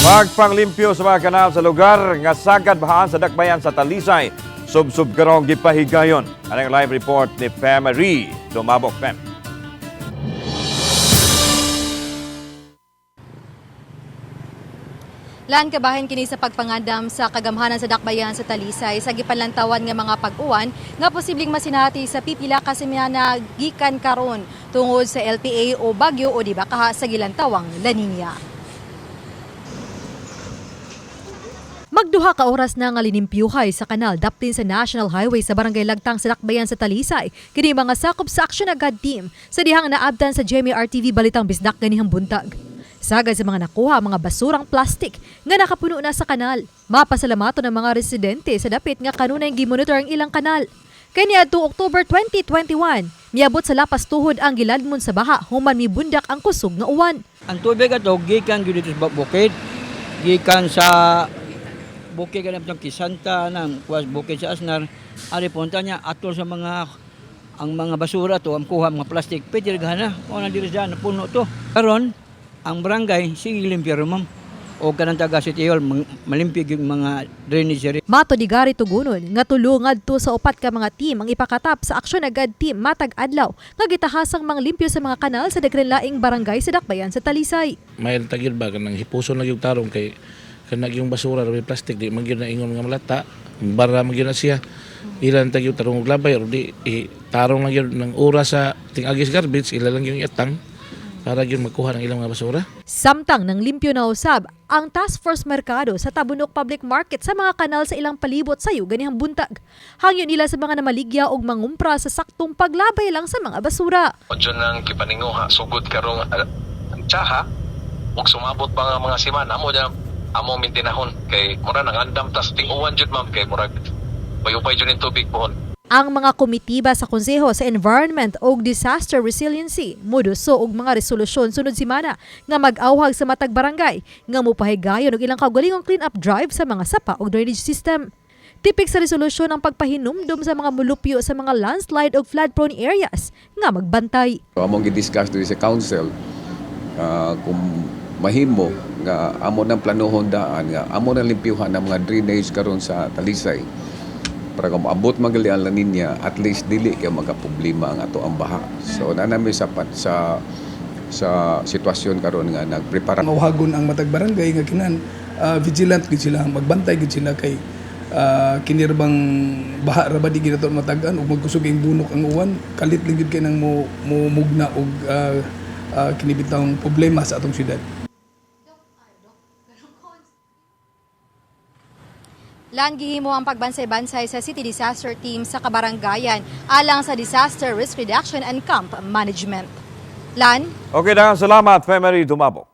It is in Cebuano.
Pagpanglimpyo sa mga kanal sa lugar nga sagad bahaan sa dakbayan sa Talisay, sub-sub karong gipahigayon. Anang live report ni Pem Marie Dumabok. Pem. Lan, kabahin kini sa pagpangandam sa kagamhanan sa dakbayan sa Talisay sa gipanlantawan nga mga pag-uwan nga posibleng masinati sa pipila ka semana gikan karon tungod sa LPA o bagyo o di ba kaha sa gilantawang La Nina. Magduha ka oras na nga linimpyuhay sa kanal daptin sa National Highway sa Barangay Lagtang sa Dakbayan sa Talisay. Kini mga sakop sa Action Agad team sa dihang naabtan sa GMA RTV Balitang Bisdak ganihang buntag. Sagad sa mga nakuha mga basurang plastik nga nakapuno na sa kanal. Mapasalamato ng mga residente sa dapit nga kanunay gimonitor ang ilang kanal. Kay niadto October 2021, miabot sa lapas tuhod ang giladmon sa baha human mibundak ang kusog nga uwan. Ang tubig ato gikan gyud dito sa bukid, gikan sa bukid kanang itong Kisanta nang kuwas bukid sa Asnar, ari punta niya atol sa mga ang mga basura to, ang kuha mga plastic, pwede na o na diri sa napuno to. Karon ang barangay sige limpyo ma'am. O kanang taga City Hall malimpyo yung mga drainage area. Mato ni Gary Tugunon nga tulo ngadto sa upat ka mga team ang ipakatap sa Aksyon Agad team matag adlaw nga gitahasang manglimpyo sa mga kanal sa daghan laing barangay sa Dakbayan sa Talisay. May tagil ba kanang hipuson lang yung tarong kay kanang yung basura may plastic di man gyud na ingon nga malata bara man gyud na siya ilan tag yung tarong og labay or di i, tarong lang gyud ng oras sa tingagis garbage ila lang yung iatang para gyud magkuha ng ilang mga basura. Samtang nang limpyo na usab ang Task Force Mercado sa Tabunok Public Market sa mga kanal sa ilang palibot sayo ganihang buntag. Hangyo nila sa mga namaligya og mangumpra sa saktong paglabay lang sa mga basura. Diyon nang gipaninguha sugod karong tsaha ug sumabot pa nga mga simana amo na amo mintinahon kay mura nang andam tas tinguan jud, ma'am, kay murag payupay jud ning tubig pohon. Ang mga komitiba sa Konseho sa Environment ug Disaster Resiliency muduso og mga resolusyon sunod semana nga mag-awhag sa matag barangay nga mopahigayon og ilang kaugalingong clean-up drive sa mga sapa ug drainage system. Tipik sa resolusyon ang pagpahinumdom sa mga mulupyo sa mga landslide ug flood-prone areas nga magbantay. So, among gi-discuss diri sa council kung mahimo nga amo nang planuhon daan nga amo nang limpyuhan ang mga drainage karon sa Talisay para kung moabot magali ang La Nina, at least dili kay magka-problema ang ato ang baha. So na nami sa sa sa sitwasyon karon nga nagprepara. Mauhagon ang matag barangay nga kinan vigilant gid sila, magbantay gid sila kay kinirbang baha ra ba di ginato matagan ug magkusog ang bunok ang uwan, kalit lang gid kay nang mo mugna og kini bitawng problema sa atong syudad. Lan, gihimo ang pagbansay-bansay sa City Disaster Team sa kabarangayan alang sa disaster risk reduction and camp management. Lan? Okay, daghang salamat, Pem Marie Dumabok.